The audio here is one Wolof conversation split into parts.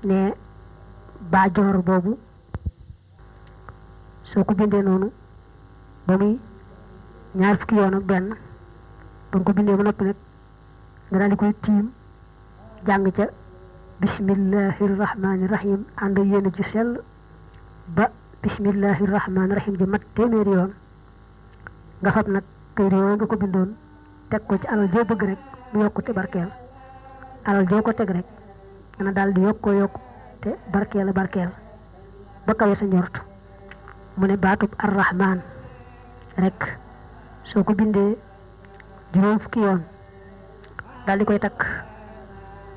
ne baajoor boobu soo ko bindee noonu ba muy ñaar fukki yoon ak benn ba nga ko bindee ba noppi nag nga daal di koy tiim jàng ca bismillahi rahmaani rahim ànd ak yéen ci sell ba bismillahi rahmaani rahim ji mat téeméeri yoon nga fab nag kayit yooyu nga ko bindoon teg ko ci alal joo bëgg rek mu yokku te barkeel alal joo ko teg rek dana daal di yokk te barkeel ba kawe sa njort mu ne baatub arrahman rek soo ko bindee juróom fukki yoon daal di koy takk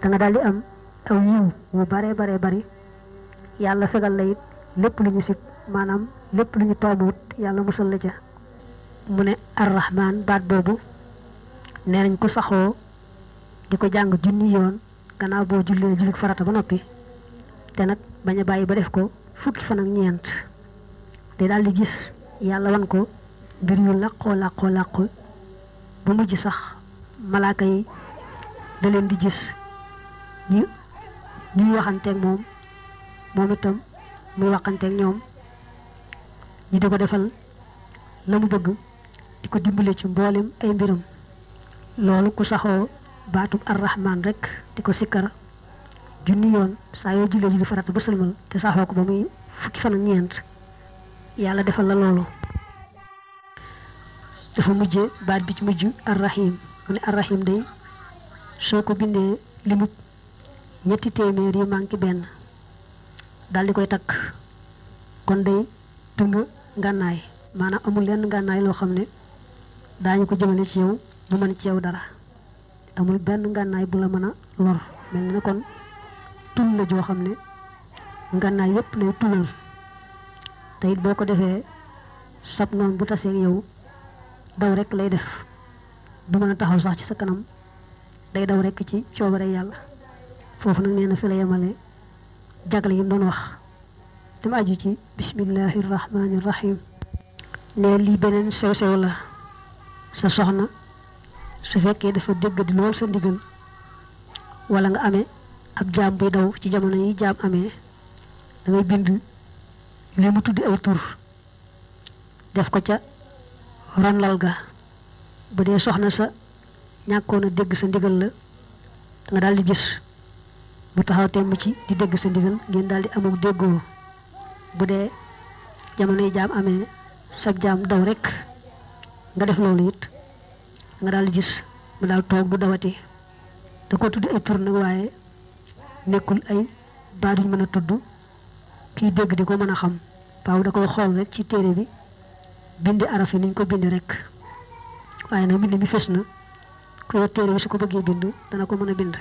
da nga daal di am aw yiw wu bare bari yàlla fegal la it lépp lu ñu sib maanaam lépp lu ñu toomuwut yàlla musal la ca mu ne arrahman baat boobu nee nañ ko saxoo di ko jàng junni yoon gannaaw boo jullik farata ba noppi te nag bañ a bàyyi ba def ko fukki fan ak ñeent te daal di gis yàlla wan ko mbir yu làqoo ba mujj sax malaaka yi da leen di gis ñuy waxanteeg moom itam muy waxanteeg ñoom ñu di ko defal la mu bëgg di ko dimbale ci mboolem ay mbiram loolu ku saxoo baatub arrahman rek di ko sikkar junni yoon saa yoo julli farata ba sëlmal te saxoo ko ba muy fukki fan ak ñeent yàlla defal la loolu dafa mujjee baat bi ci mujj arrahim mu ne arrahim day soo ko bindee limut ñetti téeméer yi manqué benn daal di koy takk kon day tënga ngànnaay maanaam amul lenn ngànnaay loo xam ne daañu ko jëmale ci yow mu mën ci yow dara amul benn ngànnaay bu la mën a lor mel ni kon tul la joo xam ne ngànnaay yépp lay tulal te it boo ko defee sab noonu bu taseeg yow daw rek lay def du mën a taxaw sax ci sa kanam day daw rek ci coobare yàlla foofu nag nee na fi la yemale jagle yi mu doon wax te mu aju ci bismillahi rahmaani rahim ne lii beneen sew-sew la sa soxna su fekkee dafa dégg di lool sa ndigal wala nga amee ab jaam buy daw ci jamono yi jaam amee da ngay bind li mu tuddi ay tur def ko ca ron lal ga bu dee soxna sa ñàkkoon a dégg sa ndigal la nga daal di gis mu taxaw temm ci di dégg sa ndigal ngeen daal di amuk déggoo bu dee jamonoy jaam amee sa jaam daw rek nga def loolu it nga daal di gis mu daal toog du dawati da ko tuddi ay tur nag waaye nekkul ay baat yu mën a tudd kiy dégg di ko mën a xam paaw da koy xool rek ci téere bi bindi araf yi niñ ko bindi rek waaye nag bind mi fes na ku yor téere bi su ko bëggee bind dana ko mën a bind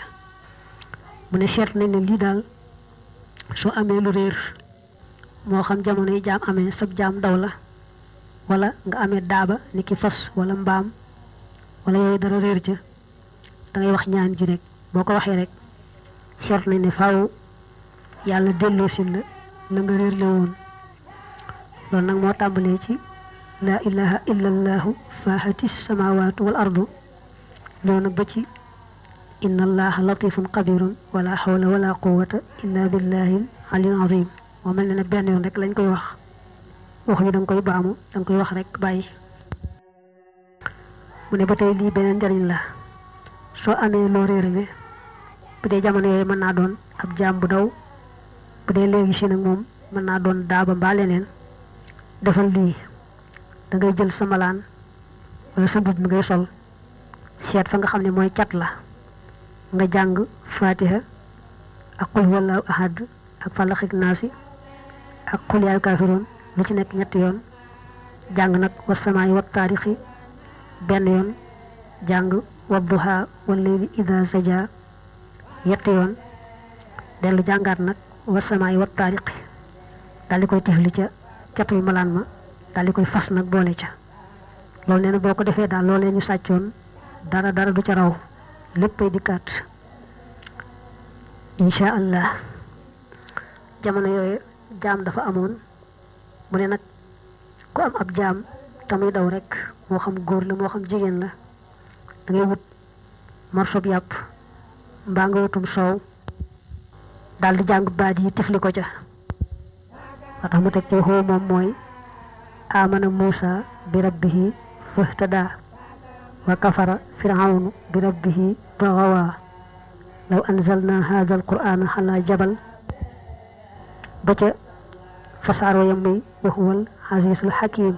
mu ne seet nañ ne lii daal soo amee lu réer moo xam jamono yi jaam amee sab jaam daw la wala nga amee daaba ni ki fas wala mbaam wala yooyu dara réer ca da ngay wax ñaan ji rek boo ko waxee rek seet nañ ne faaw yàlla delloo si la nga réer le woon loolu nag moo tàmbalee ci laa ilaha illa allahu faahati samawatu wal ardu loolu nag ba ci inna allaha latifun qabirun wala hawla wala quwwata illa billahi alil azim moo mel ne nag benn yoon rek lañ koy wax waxuñu da nga koy baamu da nga koy wax rek bàyyi mu ne ba tey lii beneen njariñ la soo amee loo réerale bu dee jamono yooyu mën naa doon ab jaam bu daw bu dee léegi si nag moom mën naa doon daaba mbaa leneen defal lii da ngay jël sa malaan wala sa mbubb mi ngay sol seet fa nga xam ne mooy cat la nga jàng fatiha ak qul huwallahu ahad ak falaq ak naasi ak qul yaa kaafiruun lu ci nekk ñetti yoon jàng nag wasamaayi wa taarixi benn yoon jàng wadduha wal layli ida saja ñetti yoon dellu jàngaat nag wasamaayi wa taarixi daal di koy tifli ca catul malaan ma daal di koy fas nag boole ca loolu nee na boo ko defee daal loolee ñu sàccoon dara du ca raw léppay dikkaat insha allah jamono yooyu jaam dafa amoon mu ne nag ku am ab jaam tamuy daw rek moo xam góor la moo xam jigéen la da ngay wut morsob yàpp mbaa nga wutum soow daal di jàng baat yi tifli ko ca wa tax mu teg ci xoo moom mooy amana Musa bi rabbihi fahtada wa kafara fir'aunu bi rabbihi faghawa law anzalna hadha alqur'ana ala jabal ba ca fasaaro yam muy wa huwal azizul hakim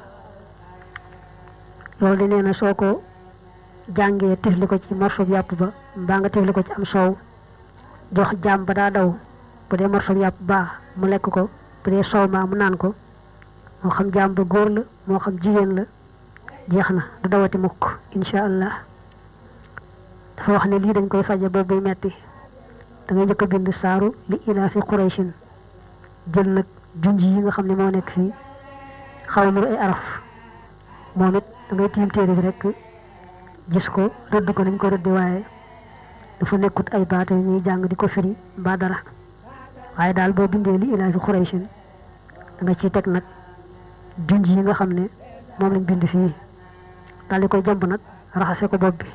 loolu di nee na soo ko jàngee tifli ko ci morso bi yàpp ba mbaa nga tifli ko ci am soow jox jaam ba daa daw bu dee morso bi yàpp baax mu lekk ko bu dee soow maa mu naan ko moo xam jaam ba góor la moo xam jigéen la jeex na du dawati mukk insha allah dafa wax ne lii dañ koy faje boobu buy metti da ngay njëkk a bind saaru li ilaa fi qurayshin jël nag junj yi nga xam ne moo nekk fii xaw lu ay araf moom it da ngay tiim téere bi rek gis ko rëdd ko nañ ko rëddi waaye dafa nekkut ay baat yu ñuy jàng di ko firi mbaa dara waaye daal boo bindee li ilaa fi qurayshin da nga ciy teg nag junj yi nga xam ne moom lañ bind fii daal di koy jàmb nag raxase ko bopp bi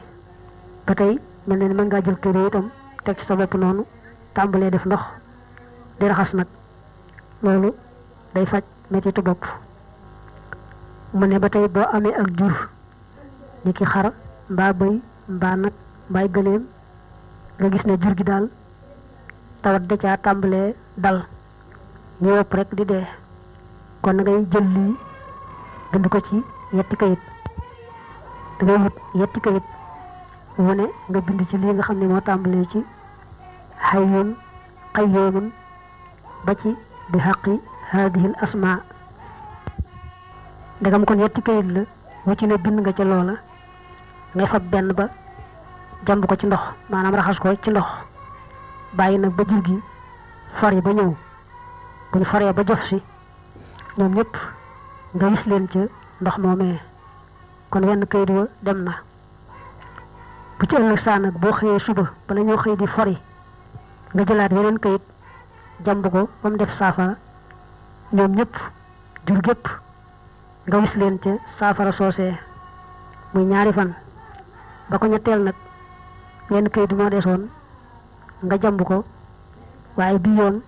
ba tey mel ne mën ngaa jël téere itam teg ci sa bopp noonu tàmbalee def ndox di raxas nag loolu day faj mettitu bopp mu ne ba tey boo amee ak jur ni ki xar mbaa bëy mbaa nag mbaay gëleem nga gis ne jur gi daal tawat da caa tàmbalee dal ñu wopp rek di dee kon na ngay jël lii bind ko ci yetti kayit da ngay wut yetti kayit wane nga bind ci lii nga xam ne moo tàmbalee ci hayyun qayyumun ba ci bi haqqi haadihi al asmaa ndegam kon yetti kayit la wu ci ne bind nga ca loola ngay fab benn ba jàmb ko ci ndox maanaam raxas ko ci ndox bàyyi nag ba jur gi fori ba ñëw bu ñu foree ba jof si ñoom ñëpp nga wis leen ca ndox moomee kon wenn kayit wa dem na bu ci ëllëg saa nag boo xëyee suba bala ñoo xëy di fori nga jëlaat yeneen kayit jàmb ko ba mu def saafara ñoom ñëpp jur gépp nga wis leen ca saafara soosee muy ñaari fan ba ko ñetteel nag wenn kayit moo desoon nga jàmb ko waaye bi yoon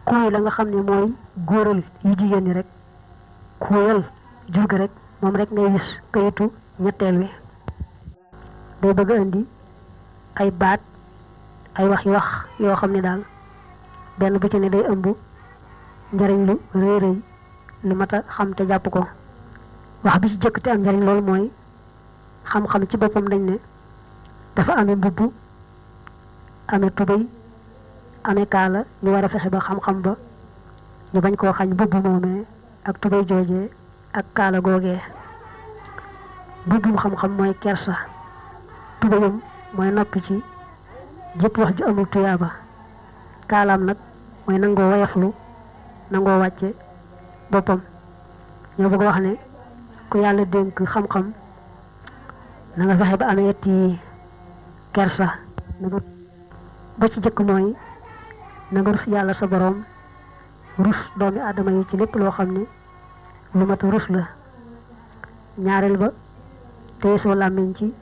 kuuy la nga xam ne mooy góoral yu jigéen ñi rek kuuyal jur ga rek moom rek ngay gis kayitu ñetteel wi day bëgg a indi ay baat ay wax yoo xam ne daal benn bu ci ne day ëmb njariñ lu rëy rëy lu mat a xam te jàpp ko wax bi ci jëkk te am njariñ loolu mooy xam-xam ci boppam dañ ne dafa amee mbubb amee tubéy amee kaala ñu war a fexe ba xam-xam ba ñu bañ koo xañ mbubb moomee ak tubéy joojee ak kaala googee mbubbum xam-xam mooy kersa tubéyam mooy noppi ci jëpp wax ju amul tuyaaba kaalaam nag mooy nangoo woyaflu nangoo wàcce boppam ñoo bëgg wax ne ku yàlla dénk xam-xam na nga fexe ba amee yetti kersa ba ci jëkk mooy na nga rus yàlla sa boroom rus doomi aadama yi ci lépp loo xam ne lu mat a rus la ñaareel ba téye soo làmmiñ ci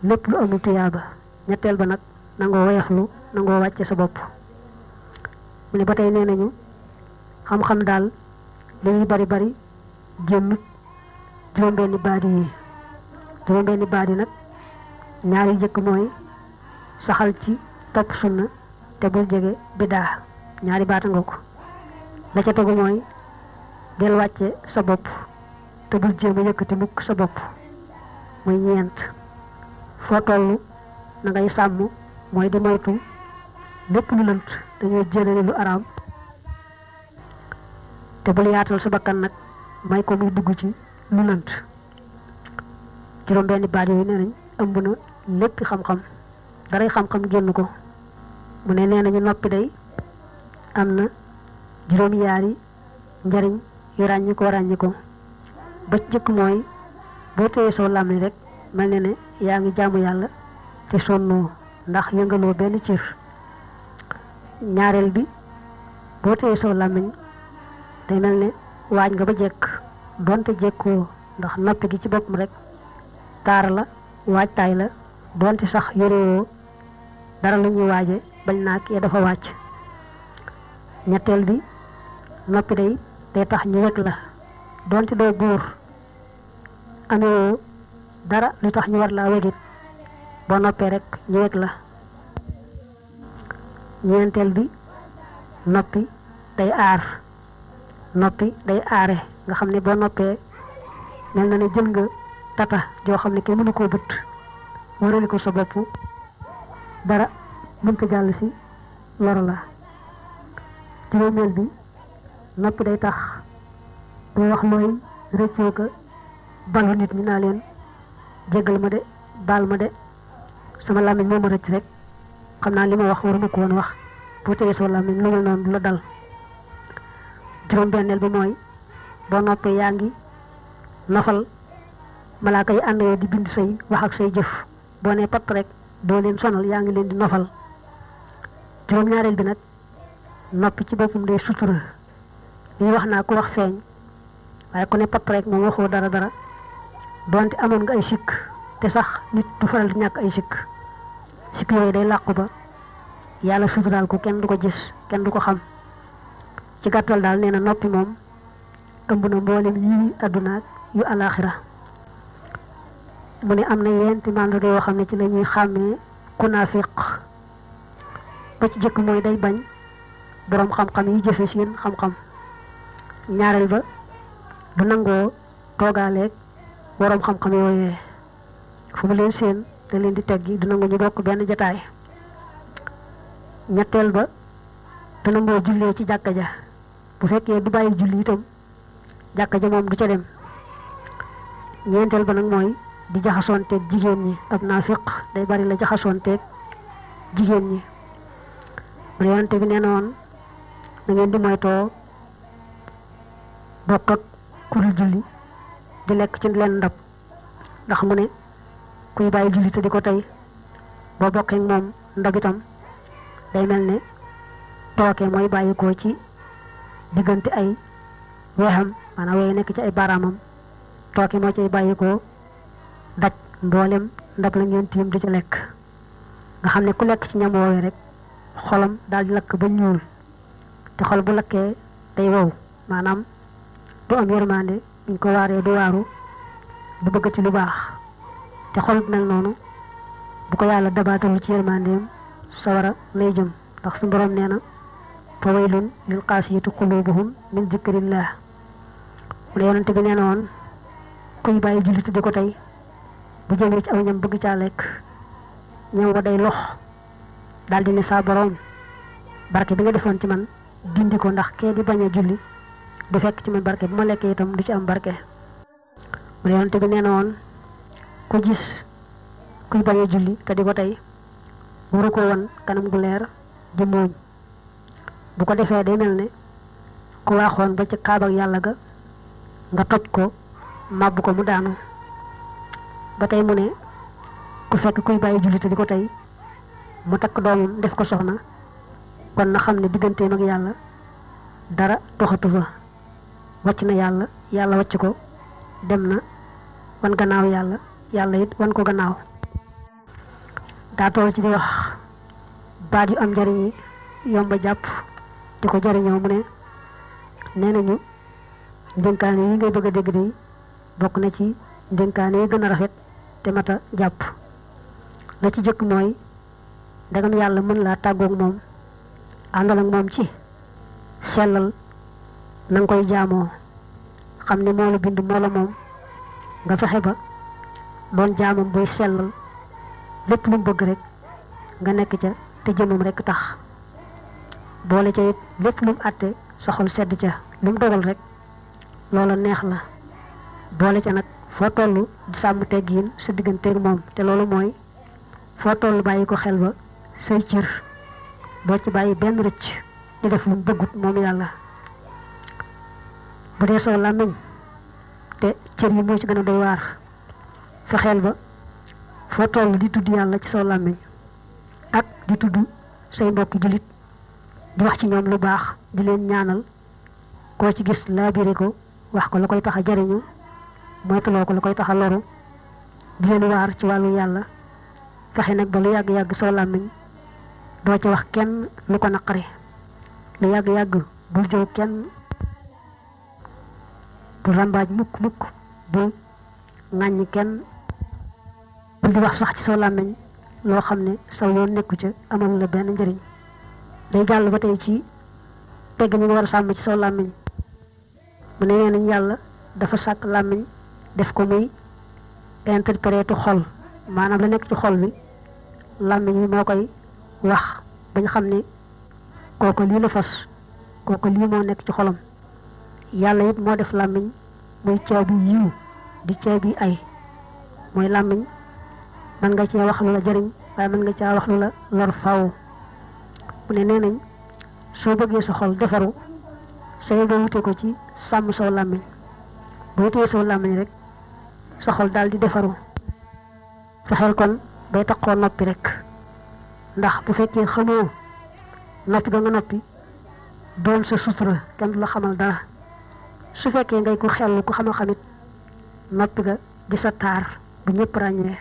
lépp lu amul tuyaaba ñetteel ba nag nangoo woyaflu nangoo wàcce sa bopp mu ne ba tey nee nañu xam-xam daal li ñuy bari bari génnut juróom-benni baadi yi juróom-benni baadi nag ñaari jëkk mooy saxal ci topp sunna te bul jege bidaa ñaari baata nga ko la ca tegu mooy del wàcce sa bopp te bul jéem a yëkkati mukk sa bopp muy ñeent foo toll na ngay sàmm mooy di moytu lépp lu lënt dañoo jëlale lu araam te bul yaatal sa bakkan nag may ko muy dugg ci lu lënt juróom-benni baat yooyu nee nañ ëmb na lépp xam-xam daray xam-xam génn ko mu ne nee nañu noppi day am na juróom-yaari njariñ yu ràññi ko ba ci jëkk mooy boo téye soo làmmiñ rek mel ne ne yaa ngi jaamu yàlla te sonnoo ndax yëngaloo benn cër ñaareel bi boo téye soo làmmiñ day mel ne waaj nga ba jekk donte jekkoo ndax noppi gi ci boppam rek taar la waajtaay la donte sax yorewoo dara lu ñuy waaje bañ naa kii dafa wàcc ñetteel bi noppi day tax ñu wekk la doonte doo buur amee dara lu tax ñu war laa wegit boo noppee rek ñu wekk la ñeenteel bi noppi day aar noppi day aare nga xam ne boo noppee mel na ne jël nga tata joo xam ne kenn mënu koo bët wërali ko sa bopp dara mën ko jàll si loro la juróomeel bi noppi day tax boo wax looy rëccoo ko balu nit ñi naa leen jéggal ma de baal ma de sama làmmiñ moo ma rëcc rek xam naa li ma wax waruma ko woon wax boo tegee soo làmmiñ lu mel noonu du la dal juróom-benneel bi mooy boo noppee yaa ngi nofal malaaka yi ànd di bind say wax ak say jëf boo nee patt rek doo leen sonal yaa ngi leen di nofal juróom-ñaareel bi nag noppi ci boppam day sutura li wax naa ko wax feeñ waaye ku ne patt rek moom waxoo dara doonte amoon nga ay sikk te sax nit du faral di ñàkk ay sikk yooyu day làqu ba yàlla suturaal ko kenn du ko gis kenn du ko xam ci gàttal daal nee na noppi moom ëmb na mboolem yi àdduna yu alaaxira mu ne am na yenti màndarga yoo xam ne ci la ñuy xàmmee ku naafiq ba ci jëkk mooy day bañ boroom xam-xam yi jëfe seen xam-xam ñaareel ba du nangoo toogaaleeg boroom xam-xam yooyee fu mu leen seen te leen di teggi du nangu ñu bokk benn jataay ñetteel ba du nangoo jullee ci jàkka ja bu fekkee du bàyyi julli itam jàkka ja moom du ca dem ñeenteel ba nag mooy di jaxasoonteeg jigéen ñi ab naafiq day bari la jaxasoonteeg jigéen ñi mu yonente bi nee na woon na ngeen di moytoo bokk ak kurul julli di lekk ci leen ndab ndax mu ne kuy bàyyi julli te di ko tey boo bokkee moom ndab itam day mel ne tooke mooy bàyyi ko ci diggante ay weexam maanaam weeye nekk ci ay baaraamam tooke moo ciy bàyyi ko daj mboolem ndab la ngeen tiim di ci lekk nga xam ne ku lekk ci ñam woowee rek xolam daal di lakk ba ñuul te xol bu lakkee day wow maanaam du am yërmande ñu ko waaree du waaru du bëgg ci lu baax te xol mel noonu bu ko yàlla dabaatalu ci yërmandeem sawara lay jëm ndax su borom nee na fa waylun lil qaasiyati qulubuhum min zikrillah mu ne yonente bi nee na woon kuy bàyyi jullit di ko tey bu jëlee ci aw ñam bëgg caa lekk ñam wa day lox daal di ne saa borom barke bi nga defoon ci man dindi ko ndax kee di bañ a julli du fekk ci man barke bu ma lekkee itam du ci am barke mu ne yonente bi nee na woon ku gis kuy bañ a julli te di ko tey waru ko woon kanam gu leer di mooñ bu ko defee day mel ne ku waaxoon ba ci kaaba yàlla ga nga toj ko màbb ko mu daanu ba tey mu ne ku fekk kuy bàyyi julli te di ko tey mu takk doomam def ko soxna kon na xam ne digganteem ak yàlla dara doxatu fa wàcc na yàlla wàcc ko dem na wan gannaaw yàlla it wan ko gannaaw daa toll ci di wax baat yu am njariñ yi yomba jàpp di ko jariñoo mu ne nee nañu ndénkaane yi ngay bëgg a dégg de bokk na ci ndénkaane yi gën a rafet te mata jàpp la ci jëkk mooy ndegam yàlla mën laa tàggoog moom àndal ak moom ci sellal na nga koy jaamoo xam ne moo la bind moo la moom nga fexe ba doon jaamam buy sellal lépp lu mu bëgg rek nga nekk ca te jëmam rek tax boole ca it lépp lu mu àtte sa xol sedd ca lu mu dogal rek loola neex la boole ca nag foo toll di sàmm teggiin sa digganteeg moom te loolu mooy foo toll bàyyi ko xel ba say cër boo ci bàyyi benn rëcc di def lu mu bëggut moom yàlla bu dee soo làmmiñ te cër yi moo ci gën a doy waar fexeel ba foo toll di tudd yàlla ci soo làmmiñ ak di tudd say mbokki jullit di wax ci ñoom lu baax di leen ñaanal koo ci gis laabire ko wax ko la koy tax a jariñu moytuloo ko la koy tax a loru di leen waar ci wàllu yàlla fexe nag ba lu yàgg-yàgg soo làmmiñ doo ci wax kenn lu ko naqari lu yàgg-yàgg bul jëw kenn, bu rambaaj mukk bu ŋàññi kenn, bul di wax sax ci saw làmmiñ loo xam ne saw yoon nekku ca amal la benn njëriñ. day jàll ba tey ci tegg ni nga war a sàmm ci saw làmmiñ. mu ne nee nañ yàlla dafa sàkk làmmiñ def ko muy interpréter xol, maanaam la nekk ci xol bi làmmiñ wi moo koy wax bañ xam ne kooku lii la fas, kooku lii moo nekk ci xolam. yàlla it moo def làmmiñ muy caabi yiw di caabi ay, mooy làmmiñ mën nga cee wax lu la jëriñ waaye mën nga caa wax lu la lor faaw. mu ne nee nañ soo bëggee sa xol defaru sooy ba wute ko ci sàmm saw làmmiñ, boo wutee saw làmmiñ rek sa xol daal di defaru. fexeel kon bay taxoo noppi rek, ndax bu fekkee xamoo noppi ga nga noppi doon sa sutura kenn du la xamal dara. su fekkee ngay ku xellu ku xam a xamit noppi ga di sa taar bu ñëpp ràññee.